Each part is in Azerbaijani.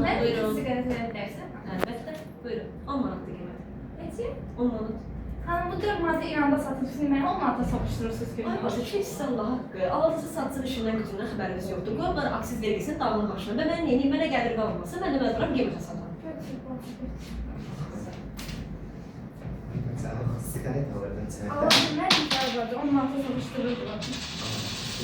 Mən iki Buyurun. siqaret verə bilərsən? Əlbəttə. Buyurun. 10 manatdır qiyməti. Neçə? 10 manat. Xanım, bu 4 manatı İranda satılır. Mənə 10 manata satışdırırsınız ki. Ay başa düşürsən Allah haqqı. Alıcısı satıcının işindən gücündən xəbərimiz yoxdur. Qoyublar aksiz vergisini dağın başına və mən neyini mənə gəlir qalmasa, mən də məcburam qiymətə satam. Götür, götür, götür. Siqaret alırdım sənə. Allahım, mən icazə vardı. 10 manata satışdırırdılar.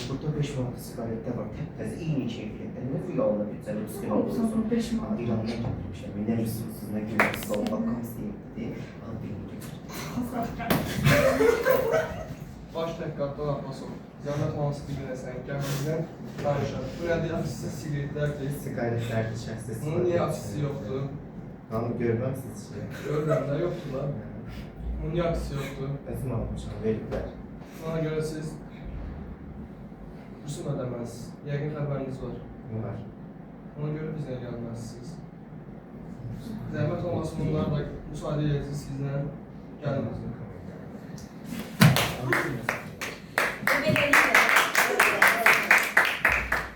Burada 5 manat siqaretdə var. Təptəzə eyni keyfiyyətdə. Nə bu yolda bir cəmi üstünə Olsun, 5 manat. İrandan gətirmişəm. Nə rüsumsuz, nə qiymətsiz Allah qasiyyətdir. Al birini götür. Baş təhqiqatdan Abbasov. Zəhmət olmasa dinləsən, gəmimizdən danışaq. Bu nədir? Aksiz siqaretlərdir. Siqaretlərdir, şəxsi Bunun niyə aksizi yoxdur? Hanım görməmisiz ki? Görürəm də yoxdur da. Bunun niyə aksizi yoxdur? Özüm almışam, veriblər. Buna görə siz rüsum ödəməlisiniz. Yəqin xəbəriniz var. Nə var? Ona görə bizə gəlməzsiniz. Zəhmət olmasın bunlar da müsaadə edəcəksiniz sizlə. Gəlin bizə.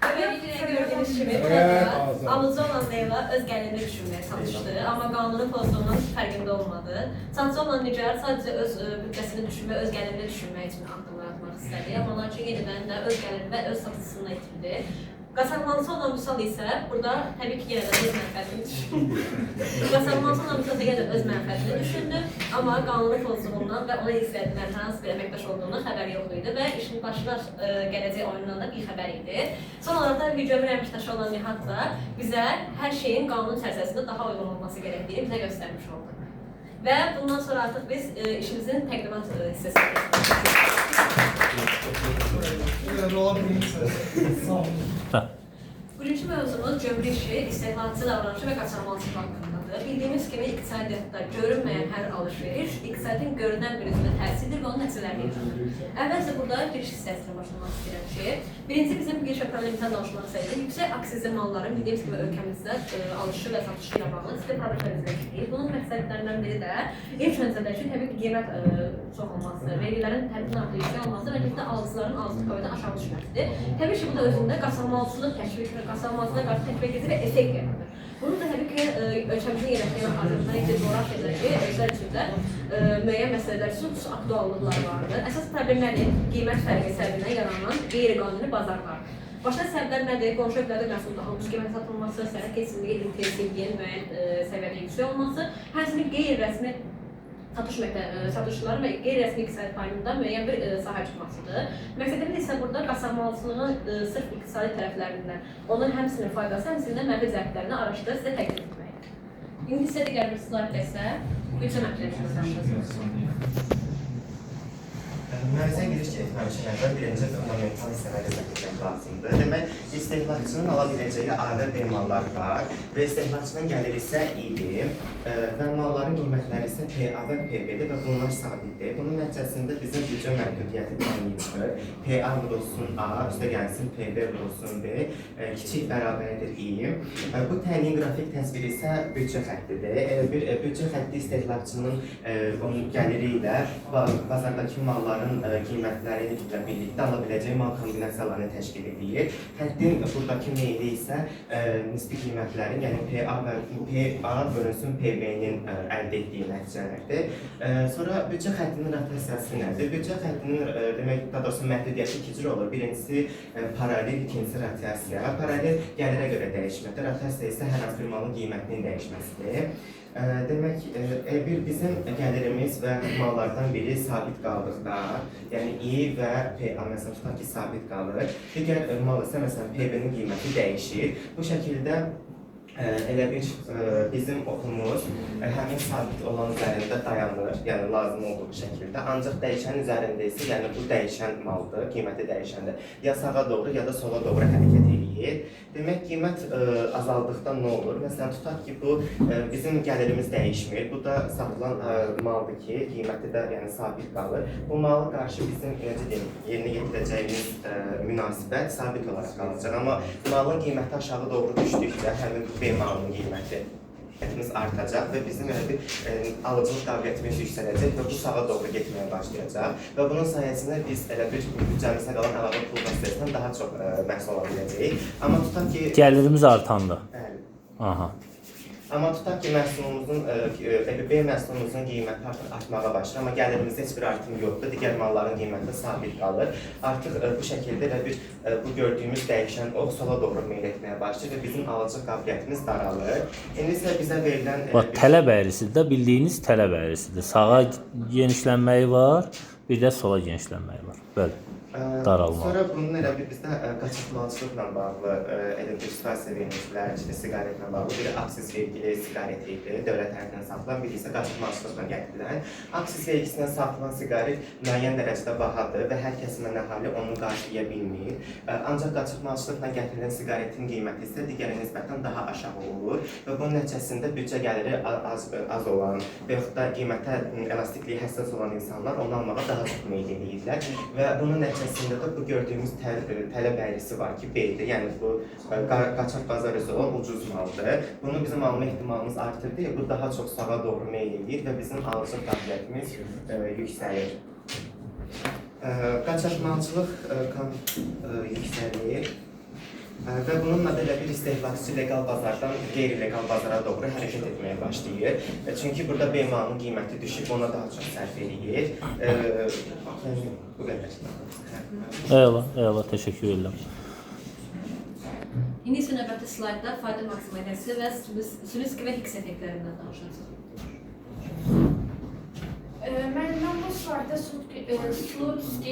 Və beləliklə gördüyünüz kimi burada alıcı olan Leyla öz gəlirini düşünməyə çalışdı, amma qanunu pozduğunun fərqində olmadı. Satıcı olan Nigar sadəcə öz büdcəsini düşünmək, öz gəlirini düşünmək üçün addımlar atmaq istədi, amma lakin yenidən də öz gəlirini və öz satıcısını itirdi. Qaçaqmalçı olan Vüsal isə burada təbii ki yenə də öz mənfəətini düşündü. Qaçaqmalçı olan Vüsal isə yenə də öz mənfəətini düşündü, amma qanunu pozduğundan və ona izlədilən hansı bir əməkdaş olduğundan xəbəri yox idi və işin başına gələcək oyundan da bir xəbər idi. Son olaraq da gömrük əməkdaşı olan Nihat da bizə hər şeyin qanun çərçivəsində daha uyğun olması gərəkdiyini bizə göstərmiş oldu. Və bundan sonra artıq biz işimizin təqdimat hissəsinə keçirik. Belə ola bilmirsə. Sağ olun. Bugünkü mövzumuz gömrük işi, istehlakçı davranışı və qaçaqmalçılıq haqqındadır. Bildiyimiz kimi iqtisadiyyatda görünməyən hər alış-veriş iqtisadiyyatın görünən bir üzünə təsirdir və onun nəticələrini yaradır. Əvvəlcə burada giriş hissəsindən başlamaq istəyirəm ki, birinci bizim giriş və problemimizdən danışmaq istəyirik. Yüksək aksizli malların bildiyimiz kimi ölkəmizdə alışı və satışı ilə bağlı ciddi problemlər üzrə işləyir. Bunun məqsədlərindən biri də ilk öncədəki təbii ki, qiymət çox olması, vergilərin təbii artıq yüksək olması və nefdə alıcıların alıcı qüvvədə aşağı düşməsidir. Təbii ki, bu da özündə qaçaqmalçılıq təşviq, qaçaqmalçılığa qarşı təşviq edici və effekt yaradır. Bunun da təbii ki, ölkəmizin yerləşdiyi Azərbaycan coğrafiyadakı ölkələr üçün də müəyyən məsələlər üçün xüsusi aktuallıqlar vardır. Əsas problem nədir? Qiymət fərqi səbəbindən yaranan qeyri-qanuni bazarlardır. Başqa səbəblər nədir? Qonşu ölkələrdə məhsulun daha ucuz qiymətə satılması, sərhəd keçimliyi intensivliyin müəyyən səviyyədə yüksək olması, həmçinin qeyri-rəsmi satışların və qeyri-rəsmi iqtisadi payında müəyyən bir sahə çıxmasıdır. Məqsədimiz isə burada qaçaqmalçılığın sırf iqtisadi tərəflərindən, onun həmçinin faydası, həmçinin də mənfi cəhətlərini araşdırıb sizə təqdim etməkdir. İndi isə digər bir slaydda isə büdcə məhdudiyyətindən danışacağıq. Mövzuya giriş etməmişdən əvvəl birinci fundamental hissələri izah etmək lazımdır. Demək, istehlakçının ala biləcəyi A və B mallar var və istehlakçının gəliri isə I-dir və malların qiymətləri isə PA və PB-dir və bunlar sabitdir. Bunun nəticəsində bizim büdcə məhdudiyyəti tənliyi çıxır. PA vurulsun A, üstə gəlsin PB vurulsun B, kiçik bərabərdir I. Bu tənliyin qrafik təsviri isə büdcə xəttidir. Elə bir büdcə xətti istehlakçının onun gəliri ilə bazardakı malların qiymətləri ilə birlikdə ala biləcəyi mal kombinasiyalarını təşkil edir. Xəttin buradakı meyli isə nisbi qiymətlərin, yəni PA və PA bölünsün PB-nin əldə etdiyi nəticələrdir. Sonra büdcə xəttinin rotasiyası nədir? Büdcə xəttinin demək, daha doğrusu məhdudiyyəti iki cür olur. Birincisi paralel, ikincisi rotasiya. Paralel gəlirə görə dəyişmədir, rotasiya isə hər hansı bir malın qiymətinin dəyişməsidir. Demək, bir bizim gəlirimiz və mallardan biri sabit qaldıqda, yəni I və PA məsələn tutaq ki, sabit qalır. Digər mal isə məsələn PB-nin qiyməti dəyişir. Bu şəkildə elə bir bizim oxumuz həmin sabit olan üzərində dayanır, yəni lazım olduğu şəkildə. Ancaq dəyişən üzərində isə, yəni bu dəyişən maldır, qiyməti dəyişəndir. Ya sağa doğru, ya da sola doğru hərəkət eləyir. Demək, qiymət azaldıqda nə olur? Məsələn, tutaq ki, bu bizim gəlirimiz dəyişmir. Bu da satılan maldır ki, qiyməti də yəni sabit qalır. Bu mala qarşı bizim, necə deyim, yerinə yetirəcəyimiz münasibət sabit olaraq qalacaq. Amma malın qiyməti aşağı doğru düşdükcə həmin bu B malının qiymətimiz artacaq və bizim elə bir alıcılıq qabiliyyətimiz yüksələcək və bu sağa doğru getməyə başlayacaq və bunun sayəsində biz elə bir büdcəmizə qalan əlavə pul vasitəsindən daha çox məhsul ala biləcəyik. Amma tutaq ki, Gəlirimiz artanda. Bəli. Aha. Amma tutaq ki, məhsulumuzun, B məhsulumuzun qiyməti artıq artmağa başlayır, amma gəlirimizdə heç bir artım yoxdur, digər malların qiyməti sabit qalır. Artıq bu şəkildə elə bir bu gördüyümüz dəyişən ox sola doğru meyl etməyə başlayır və bizim alıcı qabiliyyətimiz daralır. İndi isə bizə verilən Bax, tələb əyrisidir də, bildiyiniz tələb əyrisidir. Sağa genişlənməyi var, bir də sola genişlənməyi var. Bəli. Daralma. Sonra bunun elə bir bizdə qaçaqmalçılıqla bağlı elə bir situasiya vermişdilər, işte siqaretlə bağlı. Biri aksiz vergili siqaret idi, dövlət tərəfindən satılan, biri isə qaçaqmalçılıqla gətirilən. Aksiz vergisindən satılan siqaret müəyyən dərəcədə bahadır və hər kəsimdən əhali onu qarşılaya bilmir. Ancaq qaçaqmalçılıqla gətirilən siqaretin qiyməti isə digərə nisbətən daha aşağı olur və bunun nəticəsində büdcə gəliri az olan və yaxud da qiymətə elastikliyi həssas olan insanlar onu almağa daha çox meyl eləyirlər və bunun nəticəsində də bu gördüyümüz tələb əyrisi var ki, B-dir. Yəni bu qaçaq bazar üzrə olan ucuz maldır. Bunu bizim alma ehtimalımız artır deyə bu daha çox sağa doğru meyl eləyir və bizim alıcı qabiliyyətimiz yüksəlir. Qaçaqmalçılıq yüksəlir. Və bununla da elə bir istehlakçı legal bazardan qeyri-legal bazara doğru hərəkət etməyə başlayır. Çünki burada B malının qiyməti düşüb, ona daha çox sərf eləyir. Yəni, bu qədər. Əla, əla, təşəkkür edirəm. İndi isə növbəti slaydda fayda maksimalizasiya və Slutsky və Higgs effektlərindən danışacağıq. Mən bu slaydda Slutsky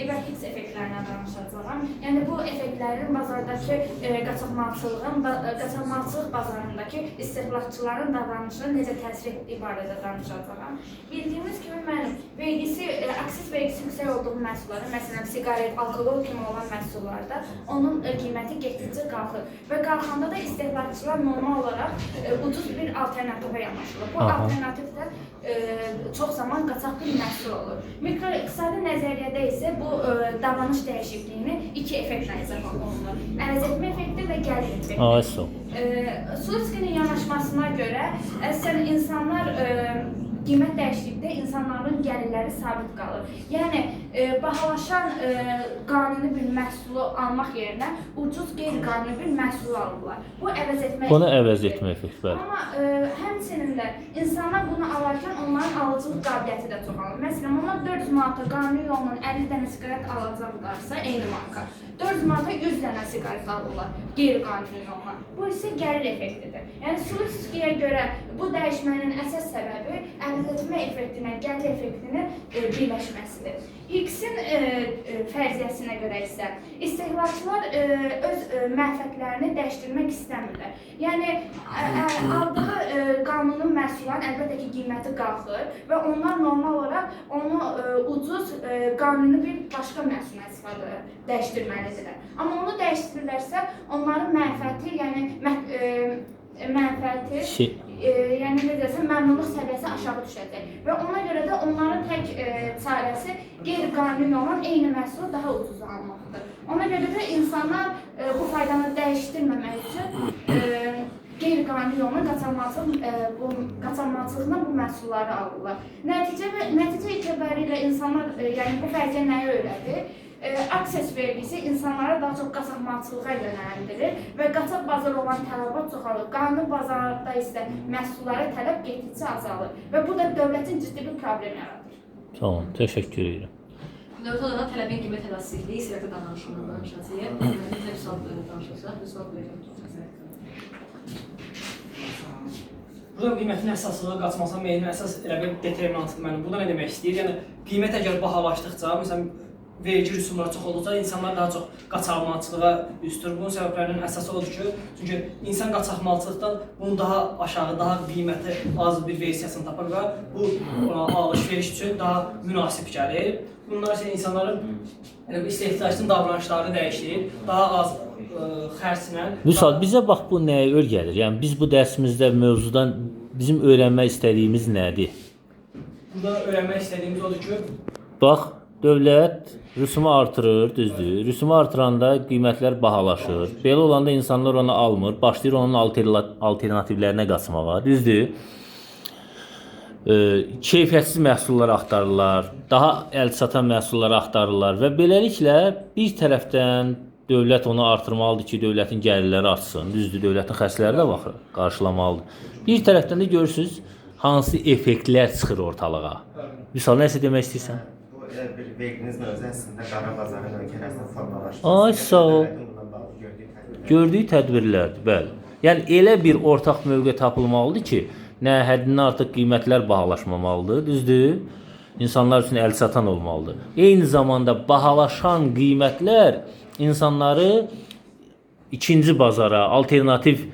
və Higgs effektlərindən danışacağam. Yəni bu effektlərin bazardakı qaçaqmalçılıq bazarındakı istehlakçıların davranışına necə təsir etdiyi barədə danışacağam. Bildiyimiz kimi mənim vergisi, aksiz vergisi yüksək olduğu məhsullarda, məsələn siqaret, alkoqol kimi olan məhsullarda onun qiyməti getdikcə qalxır və qalxanda da istehlakçılar normal olaraq ucuz bir alternativə yanaşırlar. Bu alternativ də çox zaman qaçaq bir məhsul olur. Mikroiqtisadi nəzəriyyədə isə bu davranış dəyişikliyini iki effektlə izah olunur. Əvəzetmə effekti və gəlir effekti. Slutsky'nin yanaşmasına görə əslən insanlar qiymət dəyişiklikdə insanların gəlirləri sabit qalır. Yəni bahalaşan qanuni bir məhsulu almaq yerinə ucuz qeyri-qanuni bir məhsulu alırlar. Bu əvəz etmə Bunu əvəz etmə effekti, bəli. Amma həmçinin də insanlar bunu alarkən onların alıcılıq qabiliyyəti də çoxalır. Məsələn, onlar 400 manata qanuni yolla 50 dənə siqaret alacaqlarsa, eyni marka, 400 manata 100 dənə siqaret alırlar qeyri-qanuni yolla. Bu isə gəlir effektidir. Yəni Slutsky'yə görə bu dəyişmənin əsas səbəbi əvəzetmə effektinə, gəlir effektinin birləşməsidir. Higgs-in fərziyyəsinə görə isə istehlakçılar öz mənfəətlərini dəyişdirmək istəmirlər. Yəni aldığı qanuni məhsulların əlbəttə ki, qiyməti qalxır və onlar normal olaraq onu ucuz qanuni bir başqa məhsulla istifadə dəyişdirməlidirlər. Amma onu dəyişdirirlərsə, onların mənfəəti, yəni mənfəəti, yəni necə desəm, məmnunluq səviyyəsi aşağı düşəcək və ona görə də onların tək çarəsi qeyri-qanuni olan eyni məhsulu daha ucuz almaqdır. Ona görə də insanlar bu faydanı dəyişdirməmək üçün qeyri-qanuni yolla qaçaqmalçılıqla bu məhsulları alırlar. Nəticə etibarilə insanlar, yəni bu fərziyyə nəyi öyrədir? Akses vergisi insanlara daha çox qaçaqmalçılığa yönəldirir və qaçaq bazar olan tələbat çoxalır. Qanuni bazarda isə məhsullara tələb getdikcə azalır və bu da dövlətin ciddi bir problem yaradır. Tamam, təşəkkür edirəm. Növbəti olaraq tələbin qiymət elastikliyi sirətə danışığından danışacağıq. Bizə sual danışacaq. Sual buyurun. Burada qiymətin əsaslığı qaçmasa meylinin əsas elə bir determinantıdır mənim. Burada nə demək istəyir? Yəni qiymət əgər bahalaşdıqca, məsələn vergi rüsumları çox olduqca insanlar daha çox qaçaqmalçılığa üz tutur. Bunun səbəblərinin əsası odur ki, çünki insan qaçaqmalçılıqdan bunu daha aşağı, daha qiyməti az bir versiyasını tapır və bu alış-veriş üçün daha münasib gəlir. Bunlar isə insanların elə bir istehlakçının davranışlarını dəyişir, daha az xərclə. Vüsal, bizə bax bu nəyə öyrədir? Yəni biz bu dərsimizdə mövzudan bizim öyrənmək istədiyimiz nədir? Burada öyrənmək istədiyimiz odur ki, bax, dövlət rüsumu artırır, düzdür. Rüsumu artıranda qiymətlər bahalaşır. Belə olanda insanlar onu almır, başlayır onun alternativlərinə qaçmağa, düzdür. Keyfiyyətsiz məhsullar axtarırlar, daha əlçatan məhsulları axtarırlar və beləliklə bir tərəfdən dövlət onu artırmalıdır ki, dövlətin gəlirləri artsın. Düzdür, dövlətin xərcləri də baxır, qarşılamalıdır. Bir tərəfdən də görürsüz hansı effektlər çıxır ortalığa. Misal, nəsə demək istəyirsən? Bu elə bir verginiz mövzu əslində qara bazarın ölkə ərazisində formalaşması. Ay, sağ ol. Dövlətin bununla bağlı gördüyü tədbirlər. Gördüyü tədbirlərdir, bəli. Yəni elə bir ortaq mövqe tapılmalıdır ki, nə həddindən artıq qiymətlər bahalaşmamalıdır, düzdür? İnsanlar üçün əlçatan olmalıdır. Eyni zamanda bahalaşan qiymətlər insanları ikinci bazara, alternativ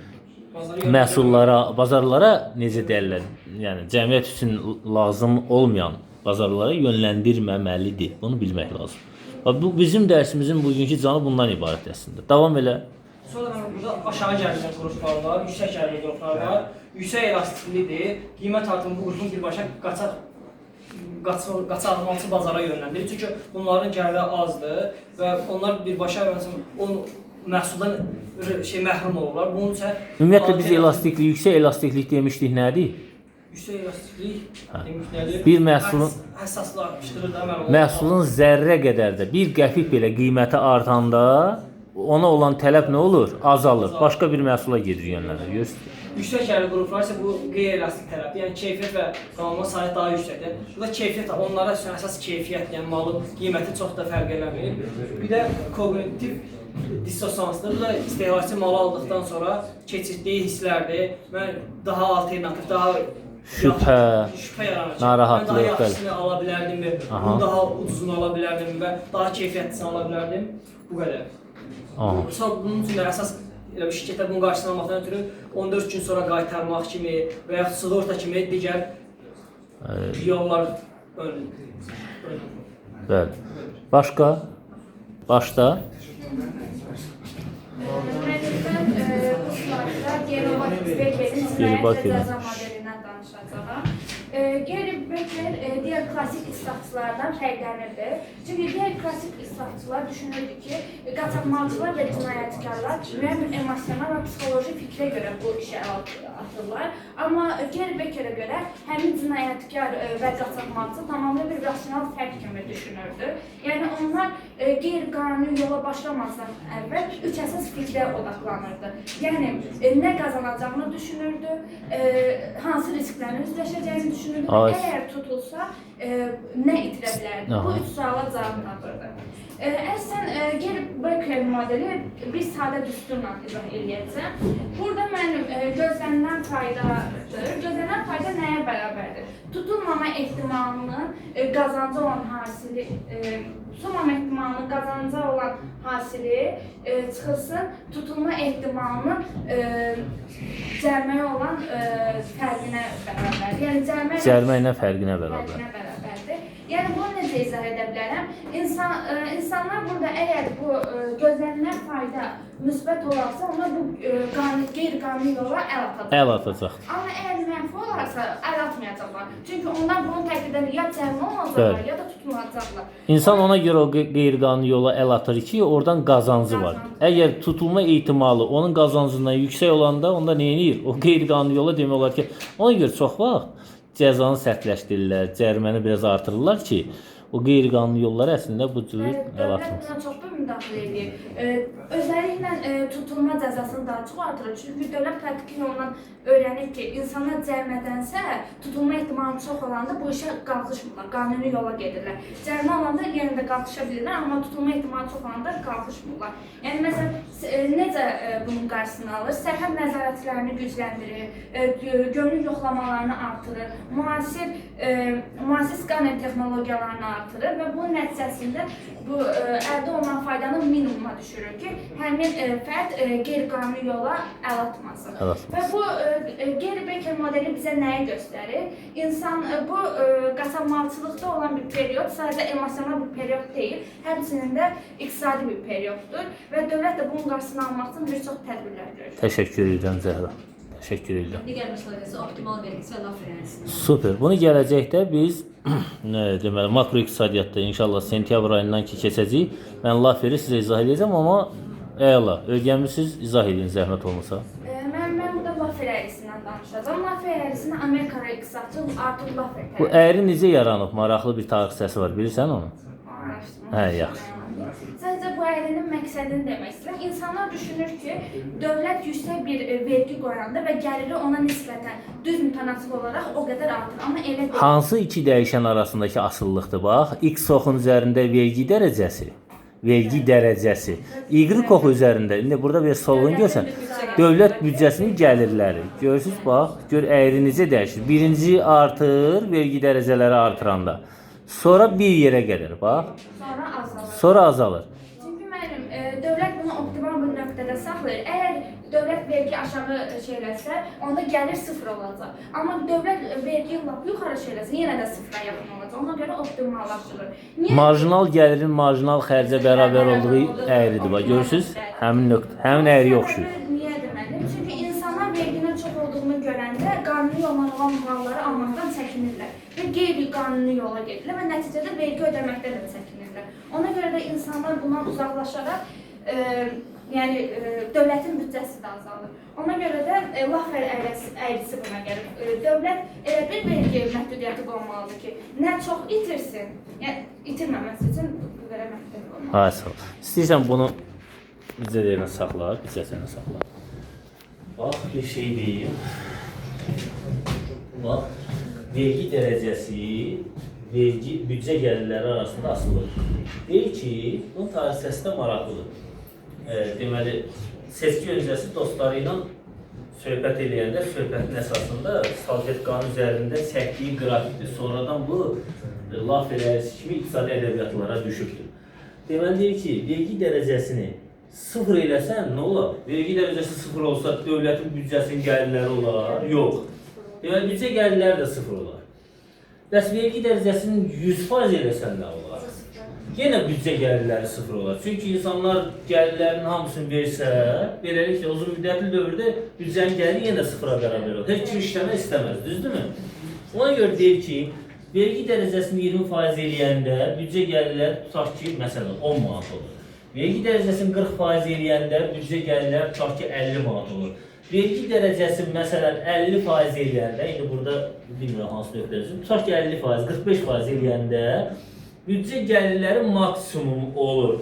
məhsullara, bazarlara necə deyirlər, yəni cəmiyyət üçün lazım olmayan bazarlara yönləndirməməlidir. Bunu bilmək lazım. Bax, bu bizim dərsimizin bugünkü canı bundan ibarət əslində. Davam elə. Sonra burada aşağı gəlirli qruplar var, yüksək gəlirli qruplar var. Yüksək elastiklidir. Qiymət artımı bu qrupun birbaşa qaçaqmalçı bazara yönləndirir. Çünki bunların gəliri azdır və onlar birbaşa məsələn o məhsuldan məhrum olurlar. Bunun üçün ümumiyyətlə biz elastiklik, yüksək elastiklik demişdik nədir? Yüksək elastiklik demiş nədir? Bir məhsulun həssaslaşdırır da mən. Məhsulun zərrə qədər də bir qəpik belə qiyməti artanda ona olan tələb nə olur? Azalır. Başqa bir məhsula gedir, yönlənir. Görürsünüz? Yüksək gəlirli qruplar isə bu qeyri-elastik tələbdir. Yəni keyfiyyət və qalma sayı daha yüksəkdir. Burada keyfiyyət, onlara üçün əsas keyfiyyət, yəni malın qiyməti çox da fərq eləmir. Bir də koqnitiv dissosansdır. Bu da istehlakçı malı aldıqdan sonra keçirdiyi hisslərdir. Mən daha alternativ, daha şübhə, şübhə yaranır. Narahatlıq, mən daha yaxşısını ala bilərdim və bunu daha ucuzunu ala bilərdim və daha keyfiyyətlisini ala bilərdim. Bu qədər. Sonra bunun üçün də əsas elə bir şirkətlər bunun qarşısını almaqdan ötürü 14 gün sonra qaytarmaq kimi və yaxud sığorta kimi digər yollar ön. Bəli. Başqa? Başda? Mən bu slaytda Gary Beckerin cinayət və cəza modelindən danışacağam. Gary Becker digər klassik iqtisadçılardan fərqlənirdi. Çünki digər klassik iqtisadçılar düşünürdü ki, qaçaqmalçılar və cinayətkarlar müəyyən bir emosional və psixoloji fikrə görə bu işə əl atırlar. Amma Gary Beckerə görə həmin cinayətkar və qaçaqmalçı tamamilə bir rasional fərd kimi düşünürdü. Yəni onlar qeyri-qanuni yola başlamazdan əvvəl üç əsas fikrə odaqlanırdı. Yəni nə qazanacağını düşünürdü, hansı risklərlə üzləşəcəyini düşünürdü və əgər tutulsa nə itirə bilərdi? Bu üç suala cavab tapırdı. Əslən, Gary Becker modeli bir sadə düsturla izah eləyəcəm. Burada mənim gözlənilən faydadır. Gözlənilən fayda nəyə bərabərdir? Tutulmama ehtimalının qazancı olan hasili, tutulmama ehtimalının qazancı olan hasili çıxılsın, tutulma ehtimalının cərməyə olan fərqinə bərabərdir. Yəni cərmə ilə fərqinə bərabərdir. Yəni bunu necə izah edə bilərəm? İnsanlar burada əgər bu gözlənilən fayda müsbət olarsa, onlar bu qeyri-qanuni yola əl atacaqlar. Əl atacaq. Amma əgər mənfi olarsa, əl atmayacaqlar. Çünki onlar bunun təqdirdən ya cərimə olacaqlar, ya da tutulacaqlar. İnsan ona görə o qeyri-qanuni yola əl atır ki, oradan qazancı var. Əgər tutulma ehtimalı onun qazancından yüksək olanda, onda nə edir? O qeyri-qanuni yola demək olar ki, ona görə çox vaxt cəzanı sərtləşdirirlər, cəriməni biraz artırırlar ki, o qeyri-qanuni yollara əslində bu cür əl atılmaz. Dövlət buna çox da müdaxilə edir. Özəlliklə tutulma cəzasını daha çox artırır. Çünki dövlət praktiki yolla öyrənir ki, insanlar cərimədənsə tutulma ehtimalı çox olanda bu işə qalxışmırlar, qanuni yola gedirlər. Cərimə olanda yenə də qalxışa bilirlər, amma tutulma ehtimalı çox olanda qalxışmırlar. Yəni məsələn, necə bunun qarşısını alır? Sərhəd nəzarətlərini gücləndirir, gömrük yoxlamalarını artırır, müasir skaner texnologiyalarını artırır və bunun nəticəsində bu əldə olunan faydanı minimuma düşürür ki, həmin fərd qeyri-qanuni yola əl atmasın. Və bu Gary Becker modeli bizə nəyi göstərir? İnsan bu qaçaqmalçılıqda olan bir period sadəcə emosional bir period deyil, həmçinin də iqtisadi bir perioddur və dövlət də bunun qarşısını almaq üçün bir çox tədbirlər görür. Təşəkkür edirəm Zəhra. Təşəkkür edirəm. Digər məsələ isə optimal vergisi və Laffer əyrisindən. Super. Bunu gələcəkdə biz deməli makroiqtisadiyyatda inşallah sentyabr ayından ki keçəcəyik. Mən Lafferi sizə izah edəcəm, amma əla, öyrənmisiniz, izah edin zəhmət olmasa. Mən burada Laffer əyrisindən danışacağam. Laffer əyrisini Amerikalı iqtisadçı Arthur Laffer Bu əyri necə yaranıb? Maraqlı bir tarixçəsi var. Bilirsən onu? Araşdırma. Hə, yaxşı. Sadəcə bu əyri əyrinin məqsədini demək istəyirəm. İnsanlar düşünür ki, dövlət yüksək bir vergi qoyanda və gəliri ona nisbətən düz mütənasib olaraq o qədər artır. Amma elə deyil. Hansı iki dəyişən arasındakı asılılıqdır bax? X oxun üzərində vergi dərəcəsi, vergi dərəcəsi. Y oxu üzərində, indi burada bir solğun görsən, dövlət büdcəsinin gəlirləri. Görürsüz bax, gör əyri necə dəyişir. Birinci artır, vergi dərəcələri artıranda. Sonra bir yerə gəlir, bax. Sonra azalır. Sonra azalır. Çünki müəllim, dövlət bunu optimal bir nöqtədə saxlayır. Əgər dövlət vergi aşağı şeyləsə, onda gəlir sıfır olacaq. Amma dövlət vergi lap yuxarı şeyləsə, yenə də sıfıra yaxın olacaq. Ona görə optimallaşdırır. Niyə? Marjinal gəlirin marjinal xərcə bərabər olduğu əyridir. Bax, görürsüz? Həmin nöqtə, həmin əyriyə oxşuyur. Səbəbi niyədir müəllim? Çünki insanlar verginin çox olduğunu görəndə qanuni yolla olan malları almaqdan çəkinirlər və qeyri-qanuni yola gedirlər və nəticədə vergi ödəməkdən də çəkinirlər. Ona görə də insanlar bundan uzaqlaşaraq yəni dövlətin büdcəsi də azalır. Ona görə də Laffer əyrisi buna gəlir. Dövlət elə bir vergi məhdudiyyəti qoymalıdır ki, nə çox itirsin, yəni itirməməsi üçün bu belə məhdudiyyət qoymalıdır. Ha, sağ ol. İstəyirsən bunu bizə deyənə saxla, bizə sənə saxla. Bax, bir şey deyim. Bax, vergi dərəcəsi, vergi, büdcə gəlirləri arasında asılıdır. Deyir ki, bunun tarixçəsi də maraqlıdır. Deməli, seçki öncəsi dostları ilə söhbət eləyəndə, söhbətin əsasında salfetkanın üzərində çəkdiyi qrafikdir. Sonradan bu Laffer əyrisi kimi iqtisadi ədəbiyyatlara düşübdür. Deməli, deyir ki, vergi dərəcəsini sıfır eləsən nə olar? Vergi dərəcəsi sıfır olsa dövlətin büdcəsinin gəlirləri olar? Yox. Deməli, büdcə gəlirləri də sıfır olar. Bəs vergi dərəcəsini 100% eləsən nə olar? Yenə büdcə gəlirləri sıfır olar. Çünki insanlar gəlirlərinin hamısını versə, beləliklə uzun müddətli dövrdə büdcənin gəliri yenə sıfıra bərabər olar. Heç kim işləmək istəməz, düzdürmü? Ona görə deyir ki, vergi dərəcəsini 20% eləyəndə büdcə gəlirləri tutaq ki, məsələn 10 manat olur. Vergi dərəcəsini 40% eləyəndə büdcə gəlirləri tutaq ki, 50 manat olur. Vergi dərəcəsi məsələn 50% eləyəndə, indi burada bilmirəm hansı nöqtədə, tutaq ki 50%, 45% eləyəndə büdcə gəlirləri maksimum olur.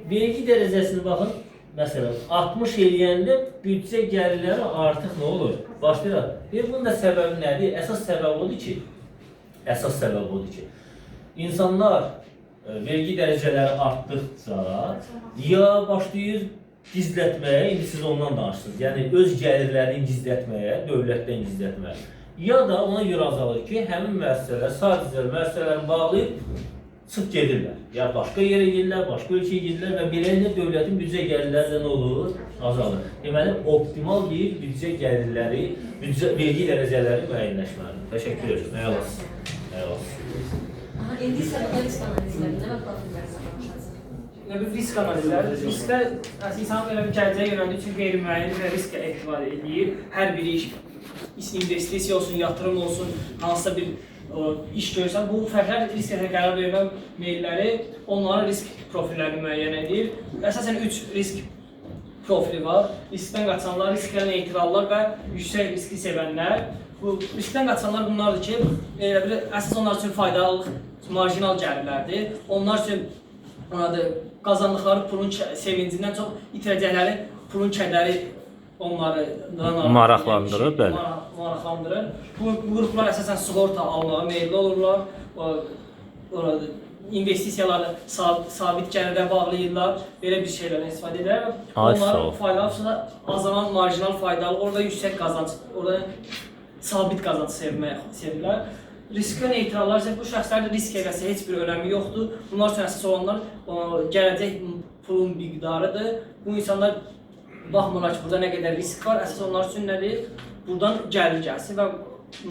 Vergi dərəcəsini baxın, məsələn 60 eləyəndə büdcə gəlirləri artıq nə olur? Başlayır. Bir bunun da səbəbi nədir? Əsas səbəb odur ki, insanlar vergi dərəcələri artdıqca ya başlayır gizlətməyə, indi siz ondan danışırsınız, yəni öz gəlirlərini gizlətməyə, dövlətdən gizlətməyə, ya da ona görə azalır ki, həmin müəssisələr, sadəcə müəssisələrini bağlayıb çıxıb gedirlər. Ya başqa yerə gedirlər, başqa ölkəyə gedirlər və beləliklə dövlətin büdcə gəlirləri də nə olur? Azalır. Deməli, optimal bir büdcə gəlirləri, büdcə vergi dərəcələri müəyyənləşməlidir. Təşəkkür edirəm. Əlaçı. Əlaçı. İndi isə burada risk analizlərindən və profillərindən danışacağıq. Elə bir risk analizləri, risklər insan elə bir gələcəyə yönəldiyi üçün qeyri-müəyyən və risk etibar eləyir. Hər bir iş, investisiya olsun, yatırım olsun, hansısa bir iş görürsən, bu fərdlər riskə qərar vermə meyilləri onların risk profillərini müəyyən edir. Əsasən 3 risk profili var. Riskdən qaçanlar, risklə neytrallar və yüksək riski sevənlər. Bu riskdən qaçanlar bunlardır ki, elə bir əsas onlar üçün faydalılıq marjinal gəlirlərdir. Onlar üçün qazandıqları pulun sevincindən çox itirəcəkləri pulun kədəri onları maraqlandırır, bəli. Maraqlandırır. Bu qruplar əsasən sığorta almağa meyilli olurlar. İnvestisiyaları sabit gəlirə bağlayırlar. Belə bir şeylərdən istifadə edirlər. Onların faydalısı da azalan marjinal faydalı, orada yüksək qazanc, orada sabit qazanc sevirlər. Riskə neytrallar isə bu şəxslərin risk həvəsi heç bir önəmi yoxdur. Bunlar üçün əsas olanlar gələcək pulun miqdarıdır. Bu insanlar baxmırlar ki, burada nə qədər risk var. Əsas onlar üçün nədir? Buradan gəlir gəlsin və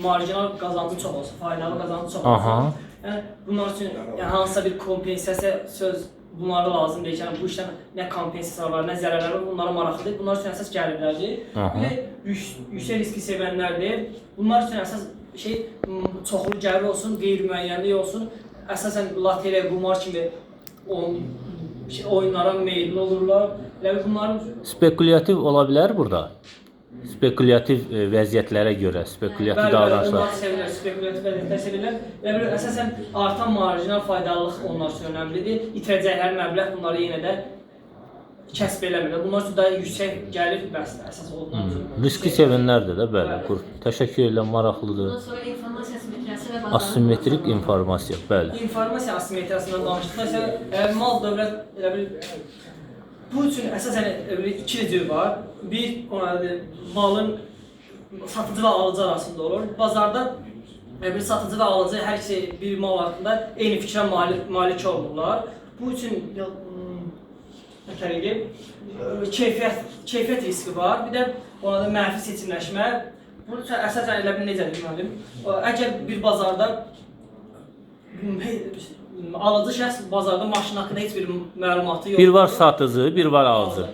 marjinal qazancı çox olsun, faydalı qazancı çox olsun. Yəni bunlar üçün hansısa bir kompensasiya söz bunlara lazım deyil ki, yəni, bu işdən nə kompensasiya var, nə zərərlər var, bunlara maraqlı deyil. Bunlar üçün əsas gəlirlərdir. Bir də yüksək riski sevənlərdir. Bunlar üçün əsas şey çoxlu gəlir olsun, qeyri-müəyyənlik olsun. Əsasən loteriya, qumar kimi oyunlara meyilli olurlar. Elə bunların spekulyativ ola bilər burada. Spekulyativ vəziyyətlərə görə, spekulyativ davranışlar. Onlar sevirlər, spekulyativ vəziyyətlər sevirlər. Elə bir əsasən artan marjinal faydalılıq onlar üçün önəmlidir. İtirəcəkləri məbləğ bunları yenə də kəsb eləmirlər. Bunlar üçün daha yüksək gəlir bəs əsas olduğundan üçün. Riski sevənlərdir də, bəli. Qur. Təşəkkür edirəm, maraqlıdır. Bundan sonra informasiya asimetriyası və bazarın Asimetrik informasiya, bəli. İnformasiya asimetriyasından danışdıqda isə mal dövlət elə bil bu üçün əsasən elə bil iki cür var. Bir ona malın satıcı və alıcı arasında olur. Bazarda bir satıcı və alıcı hər ikisi bir mal haqqında eyni fikrə malik olmurlar. Bu üçün keyfiyyət riski var. Bir də ona da mənfi seçimləşmə. Bu əsasən elə bil necədir müəllim? Əgər bir bazarda alıcı şəxs bazarda maşın haqqında heç bir məlumatı yoxdur. Bir var satıcı, bir var alıcı.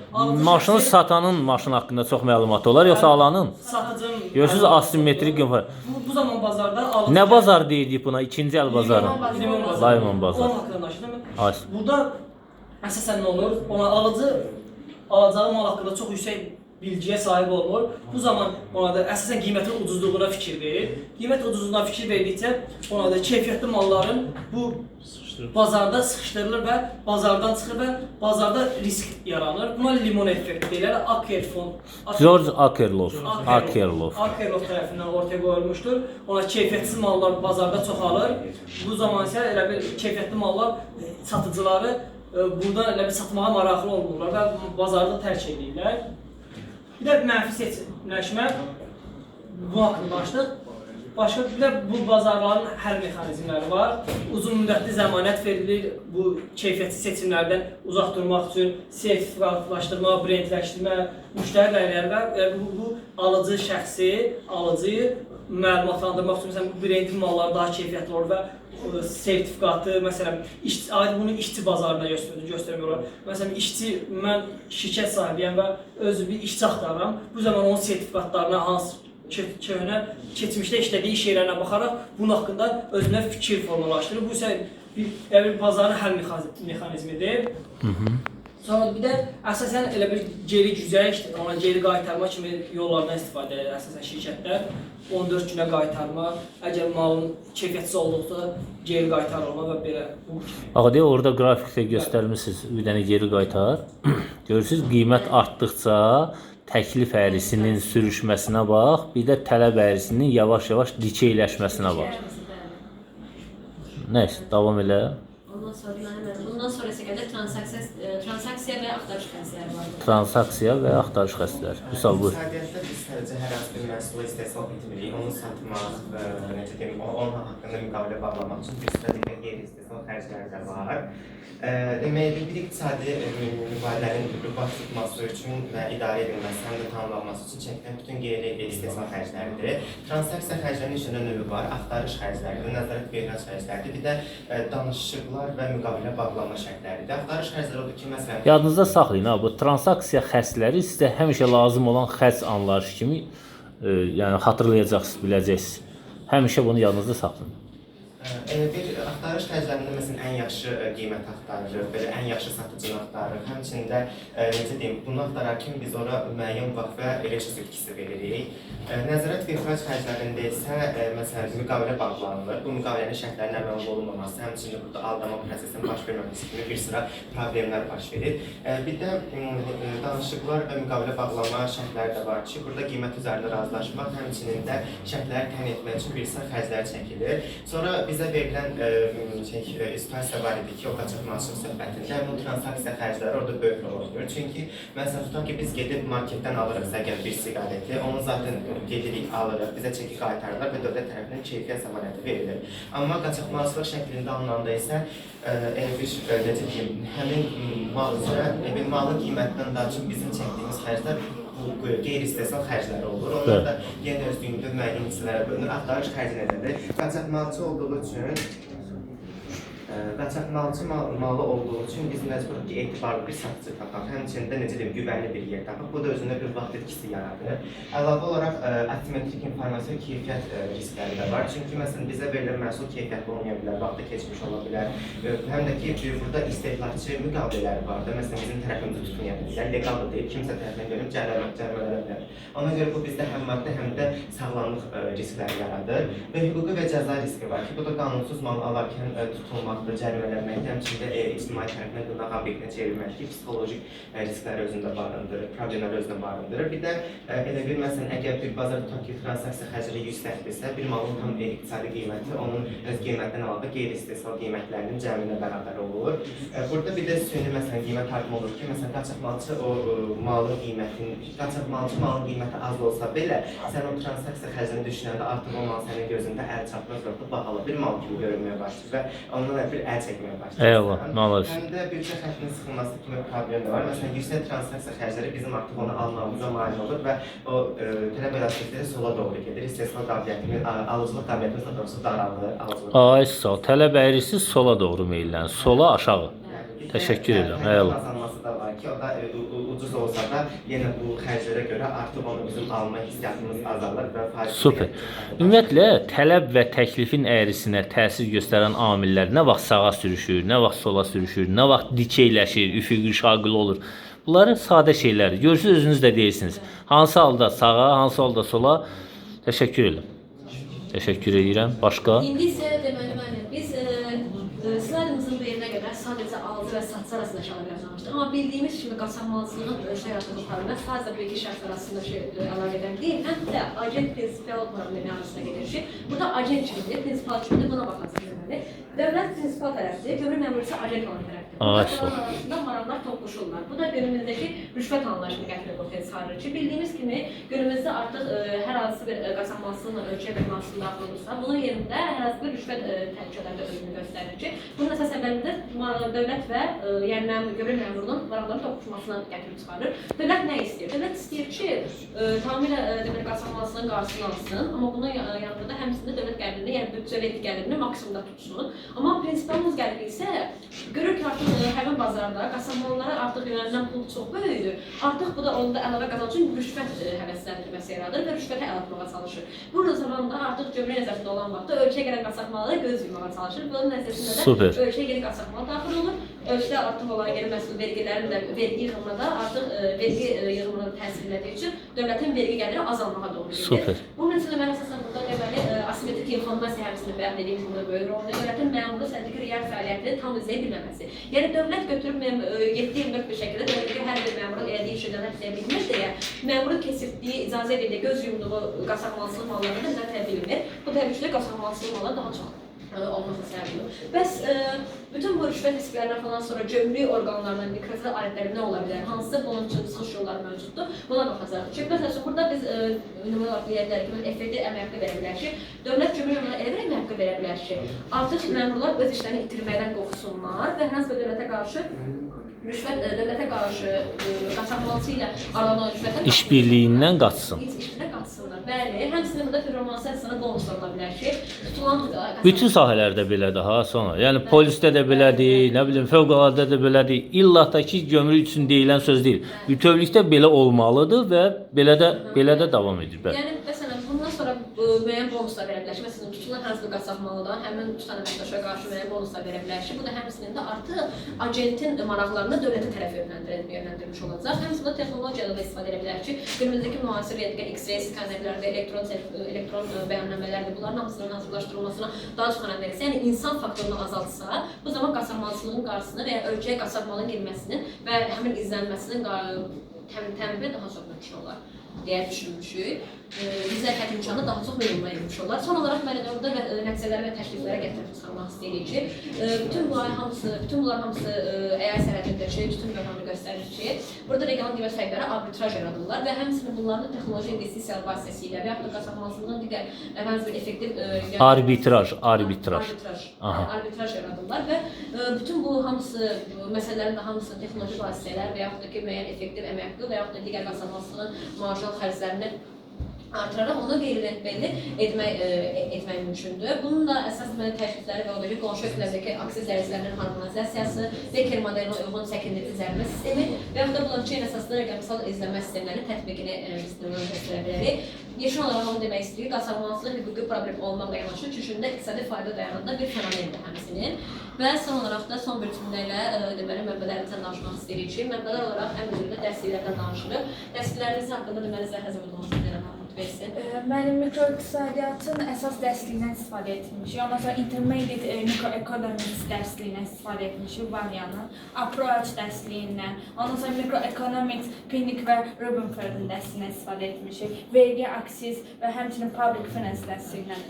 Maşını satanın maşın haqqında çox məlumatı olar, yoxsa alanın? Satıcının. Görürsüz asimetrik informasiya. Bu zaman bazarda alıcı. Nə bazar deyirik buna? İkinci əl bazarı. Limon bazarı. Limon bazarı. Onun haqqında danışdım. Burada əsasən nə olur? Ona alıcı alacağı mal haqqında çox yüksək bilgiyə sahib olmur. Bu zaman ona da əsasən qiymətin ucuzluğuna fikir verir. Qiymət ucuzluğuna fikir verdikcə ona da keyfiyyətli malların bu bazarda sıxışdırılır və bazardan çıxır və bazarda risk yaranır. Buna limon effekti deyirlər. George Akerlof. Akerlof. Akerlof tərəfindən ortaya qoyulmuşdur. Ona keyfiyyətsiz mallar bazarda çoxalır. Bu zaman isə elə bir keyfiyyətli mallar satıcıları buradan elə bir satmağa maraqlı olmurlar və bazarda tərk edirlər. Bir də mənfi seçimləşmə, bu haqqında danışdıq. Başqa bir də bu bazarların həll mexanizmləri var. Uzun müddətli zəmanət verilir bu keyfiyyətsiz seçimlərdən uzaq durmaq üçün, sertifikatlaşdırma, brendləşdirmə, müştəri rəyləri və bu alıcı şəxsi, alıcıyı məlumatlandırmaq üçün, məsələn, bu brendin malları daha keyfiyyətli olur və sertifikatı, məsələn, bunu işçi bazarında göstərmək olar. Məsələn, işçi, mən şirkət sahibiyəm və özü bir işçi axtarıram. Bu zaman onun sertifikatlarına hansı köhnə, keçmişdə işlədiyi iş yerlərinə baxaraq bunun haqqında özünə fikir formalaşdırır. Bu isə bir bazarın həll mexanizmidir. Sonra bir də əsasən elə bir geri güzəşt, ona geri qaytarma kimi yollardan istifadə edir əsasən şirkətlər. 14 günə qaytarma, əgər malın keyfiyyətsiz olduqda geri qaytarılma və belə bu kimi. Bax, deyə orada qrafikdə göstərmişsiniz, bir dənə geri qaytar. Görürsünüz, qiymət artdıqca təklif əyrisinin sürüşməsinə bax, bir də tələb əyrisinin yavaş-yavaş dikeyləşməsinə bax. Nəysə, davam elə. Ondan sonra bundan sonra isə gəlir transaksiya və axtarış xərcləri var. Transaksiya və axtarış xərcləri. Vüsal, buyur. İqtisadiyyatda biz sadəcə hər hansı bir məhsulu istehsal etmirik, onu satmaq, necə deyim, onun haqqında müqavilə bağlamaq üçün bir sıra digər qeyri-istehsal xərcləri də var. Demək, bir iqtisadi mübadilənin baş tutması üçün və idarə edilməsi, həm də tanımlanması üçün çəkilən bütün qeyri-istehsal xərcləridir. Transaksiya xərclərinin üç dənə növü var, axtarış xərcləridir, nəzarət və ixrac xərcləridir, bir də danışıqlar və müqavilə bağlanma şərtləridir. Axtarış xərcləri odur ki, məsələn... Yadınızda saxlayın, ha, bu transaksiya xərcləri sizə həmişə lazım olan xərc anlayışı kimi, yəni xatırlayacaqsınız, biləcəksiniz. Həmişə bunu yadınızda saxlayın. Bir axtarış xərclərində məsələn ən yaxşı qiymət axtarırıq, belə ən yaxşı satıcını axtarırıq. Həmçinin də necə deyim, bunu axtararkən biz ora müəyyən vaxt və resurs itkisi veririk. Nəzarət və ixrac xərclərində isə məsələn müqavilə bağlanılır. Bu müqavilənin şərtlərinin əməl olunmaması, həmçinin burada aldama prosesinin baş verməməsi kimi bir sıra problemlər baş verir. Bir də danışıqlar və müqavilə bağlama şərtləri də var ki, burada qiymət üzərində razılaşmaq, həmçinin də şərtləri təyin etmək üçün bir sıra xərclər çəkilir. Sonra bizə verilən situasiya var idi ki, o qaçaqmalçılıq söhbətində bu transaksiya xərcləri orada böyük rol oynayır. Çünki məsələn, tutaq ki, biz gedib marketdən alırıqsa əgər bir siqareti, onu zaten gedirik, alırıq, bizə çəki qaytarırlar və dövlət tərəfindən keyfiyyət zəmanəti verilir. Amma qaçaqmalçılıq şəklində alınanda isə elə bir, necə deyim, həmin mal üzrə, malın qiymətindən daha çox bizim çəkdiyimiz xərclər qeyri-istehsal xərcləri olur. Onlar da yenə özlüyündə müəyyən hissələrə bölünür. Axtarış xərci nədədir? Qaçaqmalçı olduğu üçün qaçaqmalçı malı olduğu üçün biz məcburuq ki, etibarlı bir satıcı tapaq, həmçinin də necə deyim, güvənli bir yer tapaq. Bu da özündə bir vaxt itkisi yaradır. Əlavə olaraq asimetrik informasiya keyfiyyət riskləri də var. Çünki məsələn bizə verilən məhsul keyfiyyətli olmaya bilər, vaxtı keçmiş ola bilər. Həm də ki, burada istehlakçı müqavilələri var da, məsələn bizim tərəfimizi tutmaya bilər, legal da deyil, kimsə tərəfindən görüb cərimələnə bilər. Ona görə bu bizdə həm maddi, həm də sağlamlıq riskləri yaradır. Və hüquqi və cəza riski var ki, bu da qanunsuz mal alarkən tutulmaq almaqdır, cərimələnməkdir, həmçinin də ictimai tərəfindən qınaq obyektinə çevrilməkdir ki, psixoloji riskləri özündə barındırır, problemləri özündə barındırır. Bir də elə bir məsələn, əgər bir bazar tutaq ki, transaksiya xərcləri yüksəkdirsə, bir malın tam iqtisadi qiyməti onun öz qiymətindən əlavə qeyri-istehsal qiymətlərinin cəminə bərabər olur. Burada bir də süni məsələn qiymət artımı olur ki, məsələn qaçaqmalçı o malın qiymətini, qaçaqmalçı malın qiyməti az olsa belə, sən o transaksiya xərcini düşünəndə artıq o mal sənin gözündə əl çatmaz və bahalı bir mal kimi görünməyə başlayır və ondan əvvəl əl çəkməyə başlayırsan. Eyvallah, maalesef. Həm də büdcə xəttinin sıxılması kimi problem də var. Məsələn, yüksək transaksiya xərcləri bizim artıq onu almamıza mane olur və o tələb elastisitəsi sola doğru gedir. İstehsal qabiliyyətimiz, alıcılıq qabiliyyətimiz daha doğrusu daralır. Alıcılıq. Ay sağ ol. Tələb əyrisi sola doğru meyllənir. Sola aşağı. Təşəkkür edirəm. Əla. Azalması da var ki, o da ucuz olsa da yenə bu xərclərə görə artıq onu bizim alma hissiyatımız azalır və faiz. Super. Ümumiyyətlə tələb və təklifin əyrisinə təsir göstərən amillər nə vaxt sağa sürüşür, nə vaxt sola sürüşür, nə vaxt dikeyləşir, üfüqi şaqil olur. Bunları sadə şeylərdir. Görürsüz özünüz də deyirsiniz. Hansı halda sağa, hansı halda sola. Təşəkkür edirəm. Təşəkkür edirəm. Başqa? İndi isə deməli müəllim, biz slaydımızın bu yerinə qədər sadəcə alıcı və satıcı arasındakı əlaqədən danışdıq. Amma bildiyimiz kimi qaçaqmalçılığın ölçə yaratdığı problem sadəcə bu iki şəxs arasındakı əlaqədən deyil, həm də agent prinsipial problemi arasında gedir ki, burada agent kimdir, prinsipial kimdir, buna baxacağıq deməli. Dövlət prinsipial tərəfdir, gömrük məmuru isə agent olan tərəfdir. Burada arasında maraqlar toqquşurlar. Bu da günümüzdəki rüşvət anlayışını gətirib ortaya çıxarır ki, bildiyimiz kimi günümüzdə artıq hər hansı bir qaçaqmalçılıqla ölkəyə bir məhsul daxil olursa, bunun yerində hər hansı bir rüşvət təhlükələri də özünü göstərir ki, bunun əsas səbəbi də dövlət və yəni gömrük məmurunun maraqların toqquşmasına gətirib çıxarır. Dövlət nə istəyir? Dövlət istəyir ki, tamamilə deməli qaçaqmalçılığın qarşısını alsın, amma bunun yanında da həmçinin dövlət gəlirini, yəni büdcə vergi gəlirini maksimumda tutsun. Amma prinsipialımız gəliri isə görür ki, artıq həmin bazarda qaçaqmallara artıq yönəlilən pul çox böyükdür. Artıq bu da onda əlavə qazanc üçün rüşvət həvəsləndirməsi yaradır və rüşvətə əl atmağa çalışır. Bu zamanda artıq gömrük nəzarətində olan vaxtda ölkəyə gələn qaçaqmallara göz yummağa çalışır. Bunun nəticəsində də ölkəyə yeni qaçaqmal daxil olur. Ölkədə artıq olan yeni məhsul vergilərinin də vergi yığımına da artıq vergi yığımına təsir elədiyi üçün dövlətin vergi gəliri azalmağa doğru gedir. Bunun üçün də mən əsasən burada deməli asimetrik informasiya həmçinin bəyan etdiyim kimi böyük rol oynayır. Dövlətin məmuru sədrlik real fəaliyyətini tam izləyə bilməməsi. Yəni dövlət götürüb 7/24 bir şəkildə dövlətdəki hər bir məmurun elədiyi işi nəzarət bilmir deyə məmurun keçirtdiyi, icazə verdiyi, göz yumduğu qaçaqmalçılıq mallarını da nəzarət bilmir. Bu təbii ki, qaçaqmalçılıq malları daha çox olmasına səbəb olur. Bəs bütün bu rüşvət risklərindən falan sonra gömrük orqanlarının mikrofon alətləri nə ola bilər? Hansı bunun üçün çıxış yolları mövcuddur? Buna baxacağıq ki, məsəl üçün burada biz nümunə olaraq deyə bilərik ki, effektiv əmək haqqı verə bilər ki, dövlət gömrük orqanlarına elə bir əmək haqqı verə bilər ki, artıq məmurlar öz işlərini itirməkdən qorxsunlar və hər hansı bir dövlətə qarşı rüşvət, dövlətə qarşı qaçaqmalçı ilə aralarında olan rüşvətdən İşbirliyindən qaçsın. İşbirliyindən qaçsınlar. Bəli, həmçinin burada performansa əsasında bonuslar ola bilər ki, tutulan bütün sahələrdə belədir ha sonra. Yəni polisdə də belədir, nə bilim fövqəladə də belədir. İllah da ki gömrük üçün deyilən söz deyil. Bütövlükdə belə olmalıdır və belə də davam edir. Bəli. Yəni məsələn bundan sonra müəyyən bonuslar verə bilər ki, məsələn tutulan hər hansı bir qaçaqmallıdan həmin tutan əməkdaşa qarşı müəyyən bonuslar verə bilər ki, bu da həmçinin də artıq agentin maraqlarını dövlətə tərəf yönləndirmiş olacaq. Həmçinin texnologiyadan da istifadə edə bilər ki, günümüzdəki müasir rentgen, X-ray skanerlərdə, elektron bəyannamələrdə bunların hamısının hazırlaşdırılmasına daha çox önəm verilsə, yəni insan faktorunu azaltsa, bu zaman qaçaqmalçılığın qarşısını və ya ölkəyə qaçaqmalın girməsinin və həmin izlənməsinin təmin daha çox mümkün olar deyə düşünmüşük. Bizlər imkanı daha çox minimuma enmiş olar. Son olaraq mən orada nəticələrə və təkliflərə gətirib çıxarmaq istəyirik ki, bütün bunlar hamısı əgər sərhədindəki bütün böhranı göstərir ki, burada regional qiymət fərqləri arbitraj yaradırlar və həmçinin bunların texnoloji investisiyalar vasitəsilə və yaxud da qaçaqmalçılığın digər hər hansı bir effektiv arbitraj yaradırlar və bütün bu hamısı məsələlərin də hamısı texnoloji vasitələr və yaxud da ki, müəyyən effektiv əmək haqqı və yaxud da digər qaçaqmalçılığın marjinal xərclərini artıraraq onu qeyri-rentbelli etmək mümkündür. Bunun da əsas təklifləri və odur ki, qonşu ölkələrdəki aksiz dərəcələrinin harmonizasiyası, Becker modelinə uyğun çəkindirici cərimə sistemi və yaxud da blockchain əsaslı rəqəmsal izləmə sistemlərinin tətbiqini biz nümunə göstərə bilərik. Yeşin olaraq onu demək istəyirik, qaçaqmalçılıq hüquqi problem olmaqla yanaşı, düşündə iqtisadi fayda dayananda bir fenomendir həmsinin. Və son olaraq da son bir cümlə ilə deməli mənbələrimizdən danışmaq istəyirik ki, mənbələr olaraq ən üzərində dərsliklərdən danışırıq. Dərsliklərimiz haqqında deməli Zəhra Zəmidovna versin. Mənim mikroiqtisadiyyatın əsas dərsliyindən istifadə etmişik. Ondan sonra Intermediate Microeconomics dərsliyindən istifadə etmişik Vanyanın, Approach dərsliyindən, ondan sonra Microeconomics Pinnick və Rubenfeldin dərsliyindən istifadə etmişik. Vergi, aksiz və həmçinin Public Finance dərsliyindən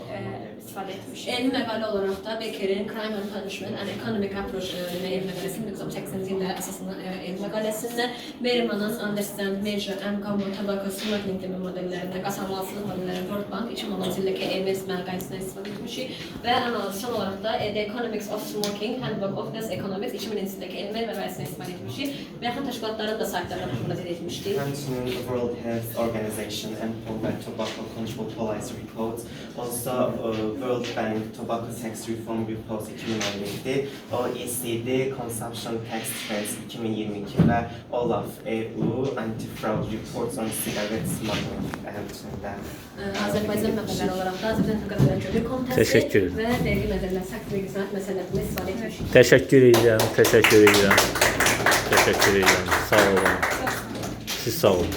istifadə etmişik. Elmi məqalə olaraq da Becker'in Crime and Punishment and Economic Approach elmi məqaləsi 1980-ci ildə əsasında elmi məqaləsindən, Merriman'ın Understand, Measure and Combat Tobacco Smuggling demə modellərindən, qaçaqmalçılıq modellərindən World Bank 2010-cu ildəki elmi məqaləsindən istifadə etmişik və ən son olaraq da The Economics of Smoking, Handbook of Health Economics 2000-ci ildəki elmi məqaləsindən istifadə etmişik və yaxın təşkilatların da saytlarına müraciət etmişdik. Həmçinin World Health Organization and and Tobacco Control Policy Reports, also World Bank Tobacco Tax Reform Report 2017, OECD Consumption Tax Trends 2022 və OLAF EU Anti-Fraud Reports on Cigarette Smuggling həmçinin də. Azərbaycan məqalələri olaraq da Azərbaycan Hüquq və Gömrük Komitəsi Təşəkkür edirəm. və vergi məcəlləsi, haqq vergi sənəd məsələlərində istifadə etmişik. Təşəkkür edirəm, təşəkkür edirəm. Təşəkkür edirəm. Sağ olun. Siz sağ olun.